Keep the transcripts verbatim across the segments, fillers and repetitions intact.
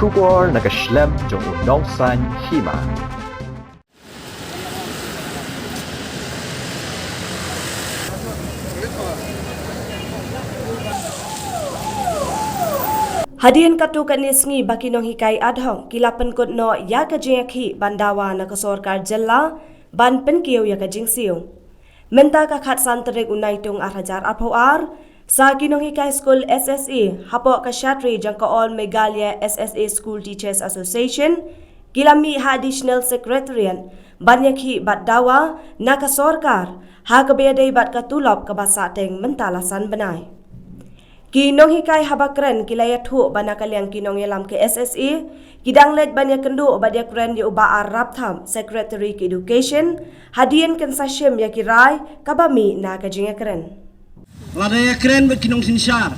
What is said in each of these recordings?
Khubor na ka shlem jong u nongsan hima. Hadien katto katne sngi ba ki nonghikai adhoc ki la pynkut noh ïa ka jingïakhih ban dawa na ka sorkar jylla ban pynkiew ïa ka jingsiew. Mynta ka khatsan tarik u Naitung ar hajar arphew ar, sa ki nonghikai skul S S A hapoh ka shatri jong ka All Meghalaya S S A School Teachers Association ki la mih ha Additional Secretariat ban ïakhih bad dawa na ka sorkar ha kaba ïadei bad ka tulop kaba sahteng mynta la san bnai. Ki nonghikai haba kren ki la ïathuh ba na ka liang ki nongïalam ka S S A ki dang leit ban ïakynduh bad ïakren ïa u Bah R Rapthap, Secretary ka Education, hadien kin sa shim ïa ki rai kaba mih na ka jingïakren. Lada ïakren bad ki nongsynshar,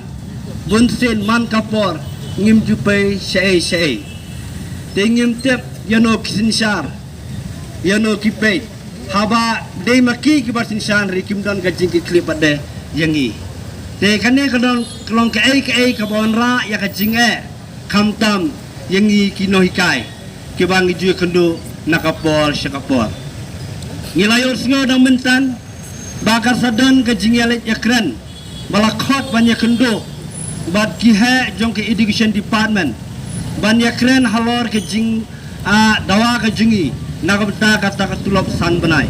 bun sien man ka por ngim ju peit shaei shaei. Te ngim tip ïano ki synshar, ïano ki peit. Haba dei ma ki kiba synshar ri kim don ka jingkitkhlieh pat de ïa ngi. Te kane ka don ka long kaei kaei kaba wanrah ïa ka jingeh, khamtam ïa ngi ki nonghikai kiba ngi ju ïakynduh na ka por sha ka por. Ngi la ïohsngew dang mynta ba ka sa don ka jingïaleit ïakren ba la khot ban ïakynduh bad ki heh jong ka Education Department ban ïakren halor ka jing, ah, dawa ka jong ngi na ka bynta kata ka tulop san bnai.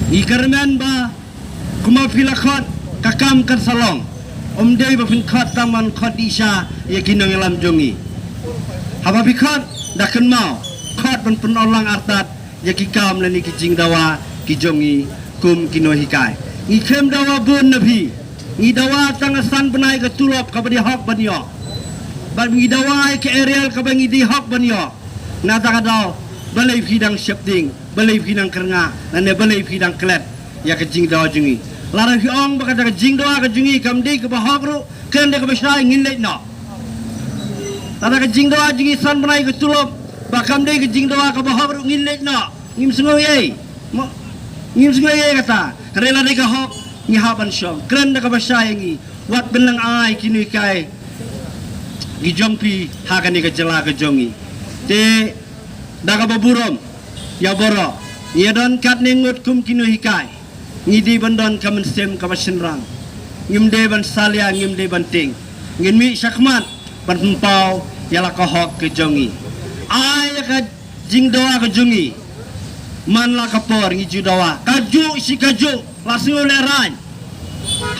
Ngi kyrmen ba kumba phi la khot, ka kam kan sa long. Ym dei ba phin khot tang ban khot dih sha ïa ki nongïalam jong ngi. Haba phi khot, da kynmaw, khot ban pynurlong artat ïa ki kam lane ki jingdawa ki jong ngi kum ki nonghikai. Ngi khlem dawa bun na phi. Ngi dawa tang ka san bnai ka tulop kaba dei hok ban ïoh. Bad ngi dawa ïa ka arrear kaba ngi dei hok ban ïoh. Na kata ka daw, balei phi dang sheptieng, balei phi dang kyrngah, lane balei phi dang klet ïa ka jingdawa jong ngi. Lada phi ong ba kata ka jingdawa ka jong ngi kam dei kaba hok ruh, khlem dei kaba shai, ngin leit noh. Lada ka jingdawa jong ngi san bnai ka tulop ba kam dei ka jingdawa kaba hok ruh, ngin leit noh. Ngim sngew ei. Mo, ngim sngew ei kata. Hynrei lada ka hok, ngi hap ban shong. Kren da kaba shai ïa ngi. Wat pynlong ai ki nonghikai ki jong phi ha kane ka jylla ka jong ngi. Te da kaba burom ïa baroh, ngi ïa don katne ngut kum ki nonghikai. Ngi dei ban don ka mynsiem kaba shynrang. Ngim dei ban salia, ngim dei ban tieng. Ngin mih shakhmat ban pynpaw ïa la ka hok ka jong ngi. Ai ïa ka jingdawa ka jong ngi. Man la ka por ngi ju dawa kajuh shi kajuh, la sngew lehraiñ.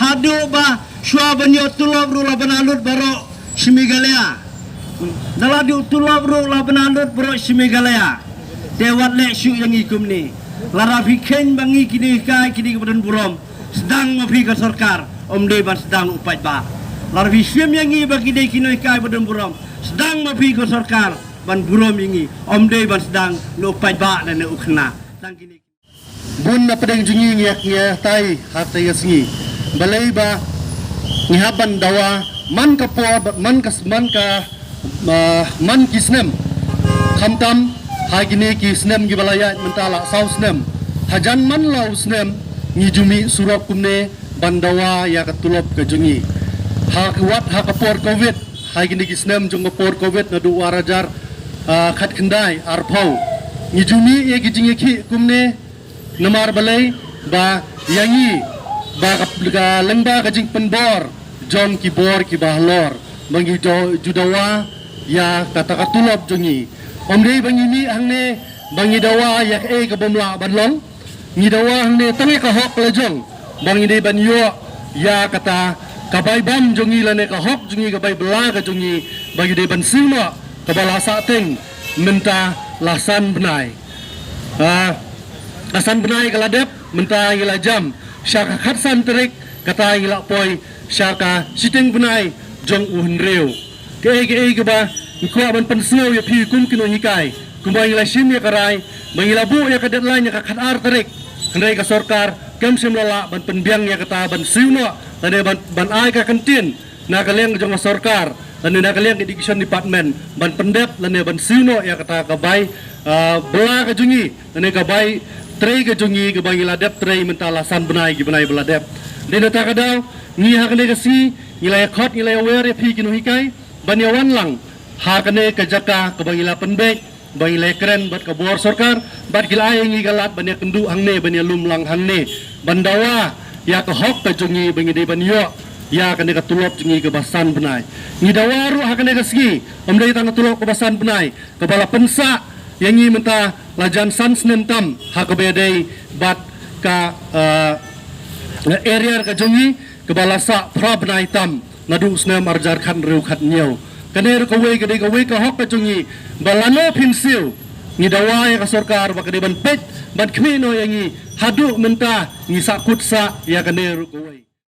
Haduh ba shuwa ban ïoh tulop ruh la bana lut baroh shi Meghalaya. Da la duh tulop ruh la bana lut baroh shi Meghalaya. Te wat leh shuh ïa ngi kumne. Lada phi kheiñ ba ngi ki nonghikai ki dei kiba don burom, sdang ma phi ka sorkar, ym dei ban sdang u paidbah. Lada phi shim ïa ngi ba ki dei ki nonghikai ba don burom, sdang ma phi ka sorkar ban burom ïa ngi, ym dei ban sdang na u paidbah lane u khynnah. Tang kine. Bun na pdeng jong ngi ngi ïa, ngi ïa tai ha kata ka sngi. Balei ba ngi hap ban dawa man ka por, man ka, man ka, ah, man ki snem. Khamtam ha kine ki snem kiba la ïaid mynta la saw snem. Hajan man la u snem ngi ju mih surok kumne ban dawa ïa ka tulop ka jong ngi. Ha ka wat ha ka por covid, ha kine ki snem jong ka por covid naduh ar hajar, ah, khatkhyndai arphew, ngi ju mih ïa ki jingïakhih kumne. Namar balei ba ïa ngi ba ka, ka lyngba ka jingpynbor jong ki bor kiba halor ba ngi ju, ju dawa ïa kata ka tulop jong ngi. Ym dei ba ngi mih hangne ba ngi dawa ïa kaei ka bym lah ban long. Ngi dawa hangne tang ïa ka hok la jong ba ngi dei ban ïoh ïa kata ka bai bam jong ngi lane ka hok jong ngi, ka bai bylla ka jong ngi ba ngi dei ban siew noh kaba la sahteng mynta la san bnai. Ah, la san bnai ka la dep, mynta ngi la jam sha ka khatsan tarik, kata ngi la poi sha ka shiteng bnai jong u hynriew. Kaei kaei kaba ngi kwah ban pynsngew ïa phi kum ki nonghikai, kumba ngi la shim ïa ka rai ba ngi la buh ïa ka deadline ïa ka khatar tarik, hynrei ka sorkar kam shym la lah ban pynbiang ïa kata, ban siew noh lane ban, ban ai ka kyntien na ka liang jong ka sorkar lane na ka liang ka Education Department ban pyndep lane ban siew noh ïa kata ka bai, ah, bylla ka jong ngi lane ka bai trei ka jong ngi kaba ngi la dep trei mynta la san bnai ki bnai ba la dep. Dei na kata ka daw ngi ha kane ka sngi ngi la ïa khot, ngi la ïa wer ïa phi ki nonghikai ban ïa wan lang Ha kane ka jaka kaba ngi la pynbeit ba ngi la kren bad ka bor sorkar, bad ki la ai ïa ngi ka lad ban ïa kynduh hangne, ban ïa lum lang hangne, ban dawa ïa ka hok ka jong ngi ba ngi dei ban ïoh ïa kane ka tulop jong ngi kaba san bnai. Ngi dawa ruh ha kane ka sngi, ym dei tang ka tulop kaba san bnai, kaba la pynsah ïa ngi mynta la jan san snem tam ha kaba ïadei bad ka, eh, arrear ka jong ngi, kaba la sah phra bnai tam naduh u snem ar hajar khathynriew khathynñiew. Kane ruh kawei ka dei kawei ka hok ka jong ngi ba lano phin siew, ngi dawa ïa ka sorkar ba ka dei ban peit, ban khmih noh ïa ngi, haduh mynta ngi sahkut sah ïa kane ruh kawei.